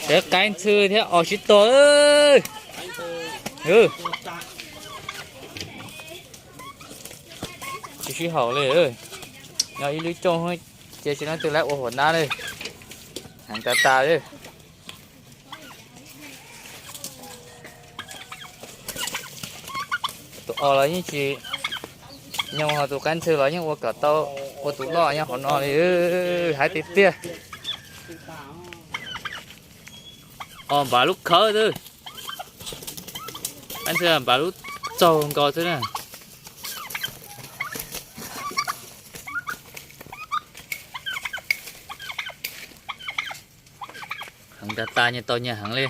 Sawv qaib ntxhw thiab os sib tog. Tsis sib haum li. Nyob ib lub cooj ces tsis leej twg lawv ua huam nab li. Heev tas tas li. Tus os los yeej tsis nyoo, ho tus qaib ntxhw los yeej ua kom tau, ua tus loj nyob hauv no li. Heev tiag tiag. Os npav lub khawv xwb, qaib ntxhw npav lub txaug nkaus xwb na. Heev tas tas, nyias tau nyias heev li.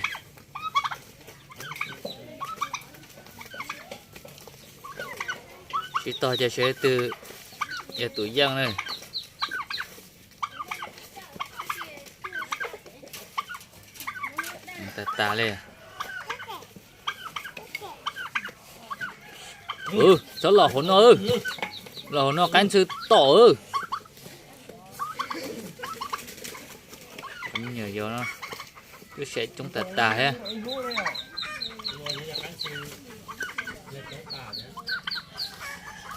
Sib tog ces seb leej twg yog tus yeej na. Heev tas tas li. Txhob los hauv no, los hauv no qaib ntxhw tom. Lub siab coob tas tas thiab.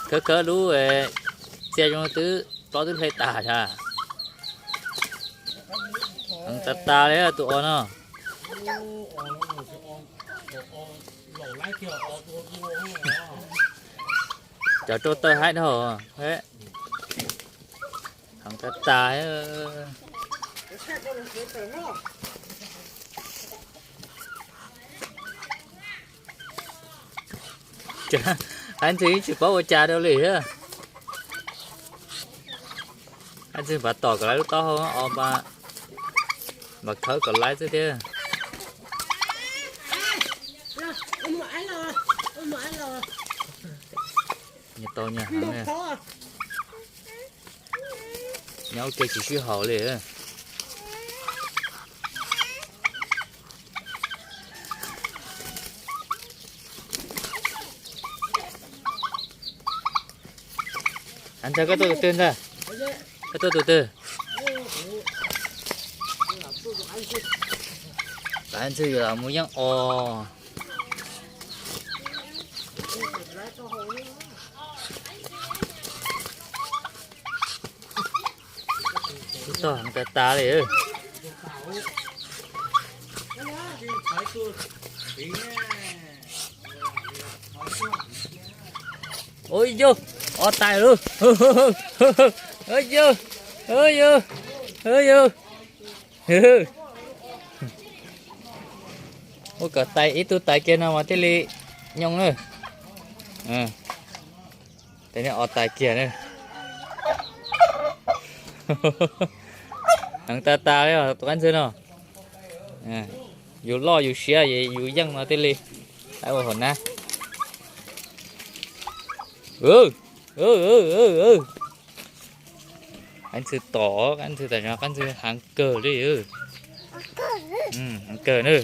Khawb khawb lub txia zoo twb plaub twb hle tas sas. Heev tas tas li tus os no. Cov rau taw haib dhau. Heev tas tas. Qaib ntxhw tsis paub ua cas rau li thiab. Qaib ntxhw npav tom kom lawv lub taub hau os, npav khawb kom lawv xwb thiab. Nyias tau nyias heev. Nyob ua ke tsis sib haum li. Ntxawg, koj tuaj tus twg ntag? Koj tuaj tus twg? Qaib ntxhw yuav los mus yeej os. Sib tog heev tas tas li. Ua yog, os tais lawm. Ua yog, ua yog, ua yog. Ua kom tais ib tug tais kiag no mas thiaj li nyoo na. Tais os tais kiag na. Heev tas tas li tus qaib ntxhw no. Yus loj yus siab es yus yeej no thiaj li lawv ua huam nab. Qaib ntxhw tom, qaib ntxhw tam sim no qaib ntxhw heev kawg li. Heev kawg na.